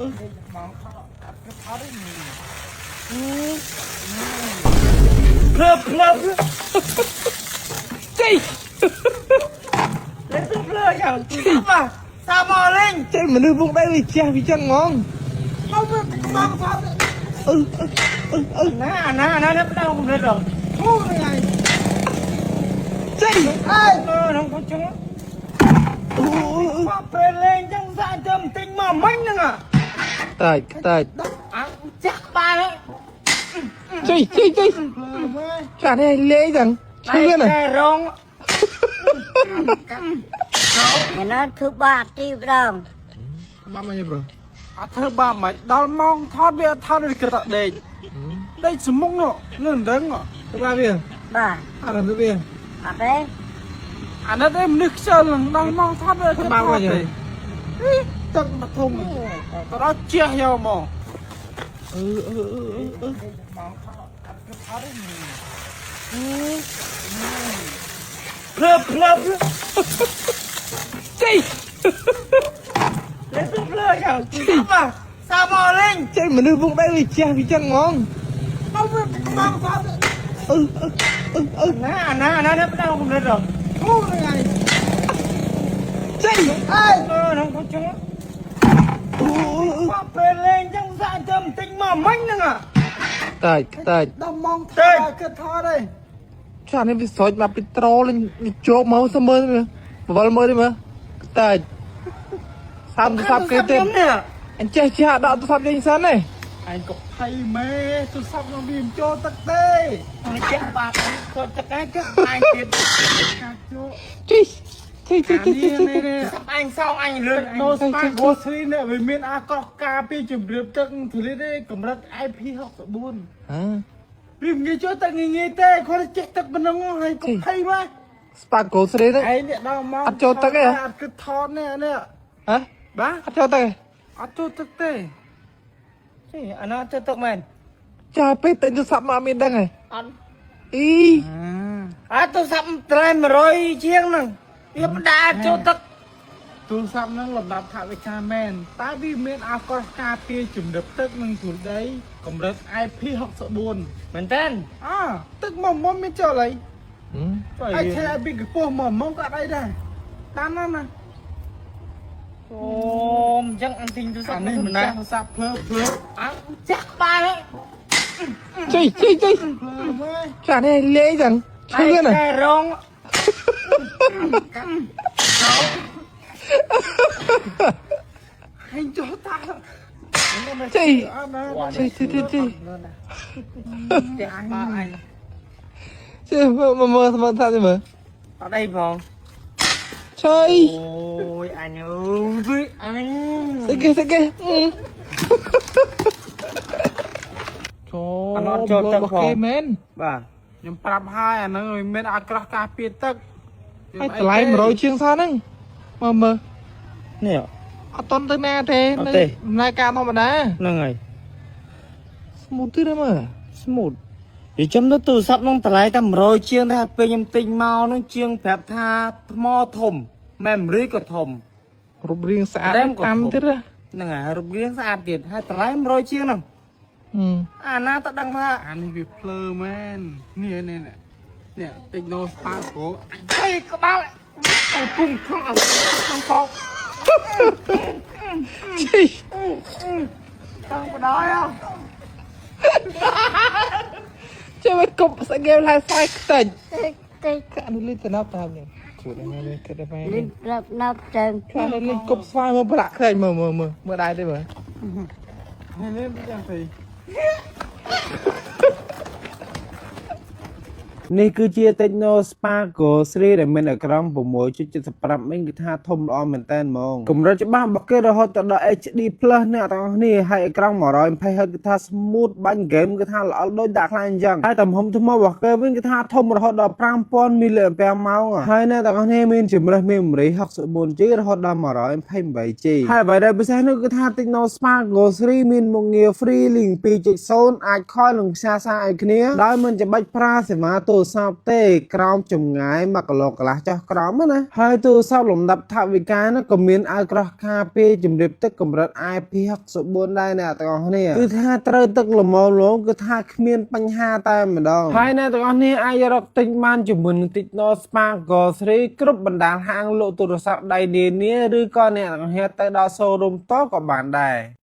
ភ្លើភ្លើ ចេយ លេភ្លើភ្លើយ៉ាងបាទសាមកលេង ចេយមនុស្សពុកដៃវាជះវាចឹងហ្មង មកវាបងថត អឺអឺអឺ ណាណាណានេះដល់កំរិតដល់ធូរហ្នឹងឯង ចេយ អើក្នុងកញ្ចក់ អូ មកពេលលេងចឹងសាទៅបន្តិចមកមិញហ្នឹង តាច់តាច់ អាចាក់បាន ចេយចេយចេយចានេះលេងចឹងឈឺណា តែរង ថ្ងៃណាធ្វើបាបទីម្ដង បាក់មកយប្រូ អត់ធ្វើបាបមិនដល់ម៉ោងថតវាថតវាក្រដេកដេកសមុកនោះនឹងដឹង ទៅបាវា បាទ អត់ទៅវា អត់ទេ អានេះឯងមនុស្សខ្ជិលនឹងដល់ម៉ោងថតវា បាក់មកយ ទឹកមកធំទៅដល់ជះយកមក អឺអឺអឺអឺ ភ្លើភ្លើ ចេយ លេភ្លើភ្លើយ៉ាងបាទសាមកលេង ចេយមនុស្សពុកដៃវាជះវាចឹងហ្មង មកវាបងថត អឺអឺអឺ ណាណាណានេះដល់កំរិតដល់ធូរហ្នឹងឯង ចេយ អើក្នុងកញ្ចក់ អូ មកពេលលេងចឹងសាទៅបន្តិចមកមិញហ្នឹង តាច់តាច់ ដល់ម៉ោងថតគិតថតឯង ចានេះវាស្រោចមកពីត្រូលជោកមកសមើលបវលមើលទេមើលតាច់សាមទូរស័ព្ទគេទេ នេះ អញចេះចេះអត់ដកទូរស័ព្ទចេញសិនទេ អញក៏ភ័យមេទូរស័ព្ទនឹងវាមិនចូលទឹកទេអញចាក់បាតចូលទឹកឯងទឹកអញទៀតកាចូល ជីជីជីជីជីជី អញសោកអញលឿន ណូស្ប៉ាកូស្រីនេះវាមានអាក្រោះការពីជំរាបទឹកធូលីទេកម្រិត IP64 ហ៎ វាមិនងាយចូលទឹកងាយងាយទេគាត់ចេះទឹកប៉ុណ្ណឹងហើយកុំភ័យមក ស្ប៉ាកូស្រីហ្នឹង ឯងនេះដល់មក អត់ចូលទឹកទេហ៎ អត់គិតថតនេះនេះ ហ៎ បាទ អត់ចូលទឹកទេ អត់ចូលទឹកទេ ទេអាណាទៅទឹកមែន ចាពេលតែទូរស័ព្ទមកអត់មានដឹងហ៎ អត់ អី អាទូរស័ព្ទត្រែ100ជាងហ្នឹងវាផ្ដាចូលទឹក ទូរស័ព្ទហ្នឹងលំដាប់ថវិកាមែនតែវាមានអាក្រោះការពារជំរាបទឹកនិងធូលីដីកម្រិត IP64 មែនតើ អើទឹកមកមុំមានចូលអីហើយឆែកពីកម្ពស់មកមុំក៏អត់អីដែរតាមណាណា អូមអញ្ចឹងអញទិញទូរស័ព្ អានេះ ទនេះមិនណា ម្ចាស់ទូរស័ព្ទភ្លើភ្លើ អញចាក់បាន ជីជីជី ភ្លើមើល ចានេះលេងចឹងឈឺណា តែរង ហែងចុះតា ជី អត់ណា ជីជីជីជី ចាក់បាអញ ជីមើលមើលមើលថាទេមើល អត់អីផង ឆៃ អូយអញអើយអញ ស្អីគេស្អីគេចូលគេមែន បាទ ខ្ញុំប្រាប់ហើយអាហ្នឹងវាមានអាក្រោះការពារទឹក ហើយតម្លៃ100ជាងសោះហ្នឹងមើលមើល នេះ អត់តន់ទៅណាទេនៅដំណើរការធម្មតា ហ្នឹងហើយ smooth ទៀតមើល smooth និយាយចំទៅទូរស័ព្ទហ្នឹងតម្លៃតែ100ជាងដែរពេលខ្ញុំទិញមកហ្នឹងជាងប្រាប់ថាថ្មធំ memory ក៏ធំ រូបរាងស្អាតតាមទៀត ហ្នឹងហើយរូបរាងស្អាតទៀតហើយតម្លៃ100ជាងហ្នឹងអាណាទៅដឹងថា អានេះវាភ្លើមែននេះនេះនេះនេះ Techno Spark Go អីក្បាលអពុំក្នុងអក្នុងក ជី តាំងបដ ாய் អ ចេះមកគប់ស្អីគេឡាយស្អីខ្ទេច តិចតិច កាក់នេះលេងតំណប់តាមនេះគួរតែនេះគិតតែមែន លេងប្រាប់ណាប់ចឹង កាក់នេះលេងគប់ស្វាយមើលប្រាក់ខ្ទេចមើលមើលមើលមើលដែរទេមើល នេះនេះយ៉ាងស្អី នេះគឺជា Techno Spark Go 3ដែលមានអេក្រង់6.75អ៊ីងគឺថាធំល្អមែនតើហ្មងកម្រិតច្បាស់របស់គេរហូតទៅដល់ HD+ អ្នកទាំងអស់គ្នាហើយអេក្រង់ 120Hz គឺថា smooth បាញ់ game គឺថាល្អដូចដាក់ខ្លាញ់អញ្ចឹងហើយទំហំថ្មរបស់គេវិញគឺថាធំរហូតដល់5000 mAh ហើយអ្នកទាំងអស់គ្នាមានជម្រើស memory 64 GB រហូតដល់ 128 GB ហើយអ្វីដែលពិសេសនោះគឺថា Techno Spark Go 3មានមុខងារ Free Link 2.0អាចខលនិងផ្សាសារឲ្យគ្នាដោយមិនចាំបាច់ប្រើសេវាទូរ រស័ព្ទទេក្រោមចម្ងាយ1គីឡូកន្លះចុះក្រោមណាហើយទូរស័ព្ទលំដាប់ថវិកាហ្នឹងក៏មានអាវក្រោះការពារជំរាបទឹកកម្រិត IP64 ដែរអ្នកទាំងអស់គ្នាគឺថាត្រូវទឹកល្មមល្មមគឺថាគ្មានបញ្ហាតែម្ដងហើយអ្នកទាំងអស់គ្នាអាចរកទិញបានជាមួយនឹង Tecno Spark Go 3គ្រប់បណ្ដាហាងលក់ទូរស័ព្ទដៃនានាឬក៏អ្នកទាំងអស់គ្នាទៅដល់ showroom តក៏បានដែរ។